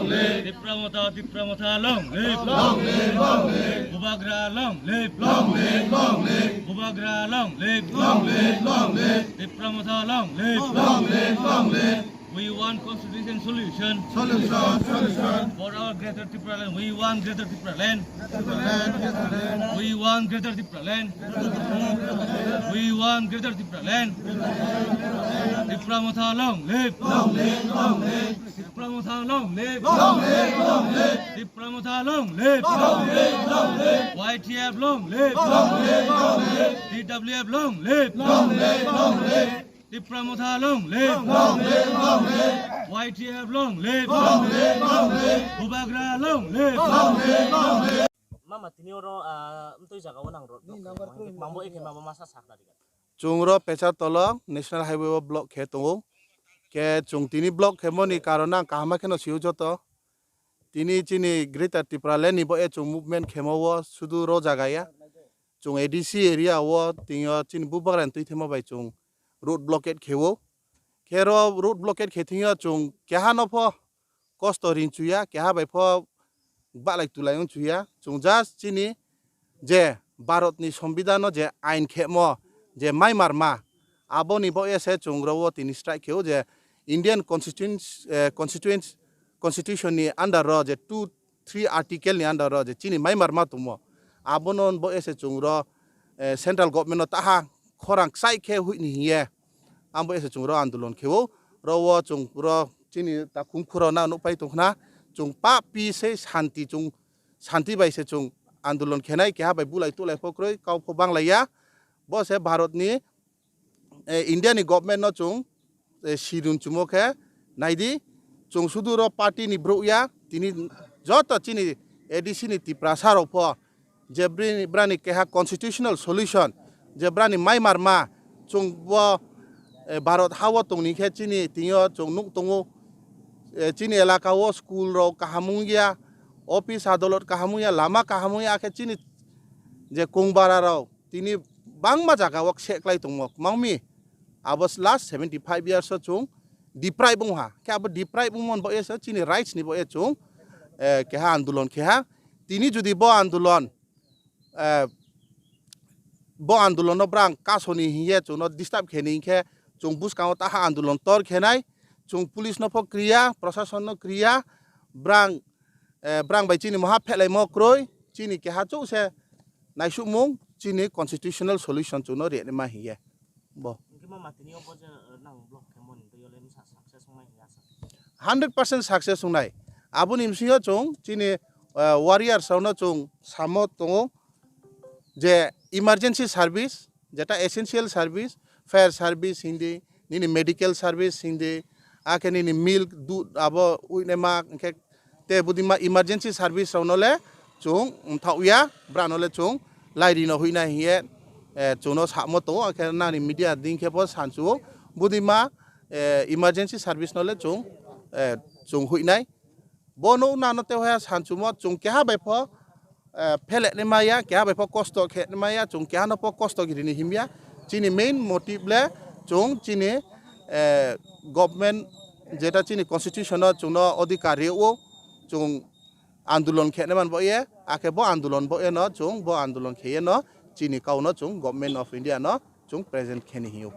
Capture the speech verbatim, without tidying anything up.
Tipra Motha, Tipra Motha, long live! Long live, long live! Bubagra, long live! Long live, long live! Bubagra, long live! Long live, long live! Tipra Motha, long live! Long live, long live! We want constitution solution. Solution, solution. For our greater Tipraland, we want greater Tipraland. Greater land, greater land. We want greater Tipraland. We want greater Tipraland. Tipra Motha, long live! Long live, long live! Tipra Motha, long live! Long live, long live! Tipra Motha, long live! Long live, long live! Y T F, long live! Long live, long live! T W F, long live! Long live, long live! Tipra Motha, long live! Long live, long live! Y T F, long live! Long live, long live! Bubagra, long live! Long live, long live! Mama tini oro, ah, mtwi jaga o nang rot. Ni number three. Mambo eke mabo masa sakna diga. Chwng ro Pechartolo National Highway o block khe tongo. Khe chwng tini block khe moni karon ang kaham kheno sio joto. Tini chini Greater Tipraland ni bo e chwng movement khemo o sudu ro jaga ya. Chwng A D C area o tini o chini bubagra ni twi themo bai chwng road blockade khe o. Khe ro road blockade khe thwng yo chwng keha no pho kosto rinchu ya, keha bai pho balai tulai wngchu ya. Chwng just chini je Bharat ni Sombidhan no je ain khemo, je mai marma, abo ni bo ese chwng ro o tini strike khe o je Indian Constitution, eh, Constitution, Constitution ni under ro je two three article ni under ro je chini mai marma tongmo, abono bo ese chwng ro, eh, central government no taha khorang kchai khe huini hiye, abo ese chwng ro andolon khe o. Ro o chwng ro chini takhum khuro na nuk pai tong khna, chwng pa pi se shanti, chwng shanti bai se chwng andolon khenai, keha bai bulai tulai pho kwrwi kau pho banglai ya. Bo se Bharat ni, eh, India ni government no chwng, eh, sirun chumo khe naidi, chwng sudu ro party ni brouh ya, tini joto chini A D C ni Tiprasa rok pho je bri-, brani keha constitutional solution, je brani mai marma, chwng bo, eh, Bharat ha o tongni khe chini tini o chwng nuk tongo, eh, chini elaka o school rok kaham wngya, office adolot kaham wngya, lama kaham wngya, akhe chini je kung bara rok tini bangma jaga o seklai tongmo kwmangmi. Abo last seventy five years o chwng deprive wngha. Khe abo deprive wngmani bo ese chini rights ni bo e chwng, eh, keha andolon kheha. Tini jodi bo andolon, eh, bo andolon no brang kasoni hiye chwngno disturb khe ni hinkhe chwng bwskango taha andolon tor khenai. Chwng police no pho kriya, prosason no kriya, brang, eh, brang bai chini moha phelaimo kwrwi, chini keha chuk se naisukmung, chini constitutional solution chwngno rinaima hiye. Bo. Hwnkhe ma matini o bo je, eh, nang block khe moni twi ole misa success wngnai hinwi asa. Hundred percent success wngnai. Aboni bisingo chwng chini, eh, warriors rokno chwng samo tongo je emergency service, jeta essential service, fire service hindi, nini medical service hindi, akhe nini milk, dudh abo uinema, hwnkhe te budima emergency service rokno le chwng mthok ya, brano le chwng lairino huinai hiye, eh, chwngno samo tongo, akhe nani media ding khe bo sansuo budima, eh, emergency service no le chwng, eh, chwng huinai. Bono nano te hoya sansumo chwng keha bai pho, eh, phelenai maya, keha bai pho kosto khenai maya, chwng keha no pho kosto rini himya. Chini main motive le chwng chini, eh, government jeta chini constitution no chwngno adhikar rio, chwng andolon khenai man bo ye, akhe bo andolon bo ye no chwng bo andolon kheye no chini kau no chwng Government of India no chwng present kheni hiyo.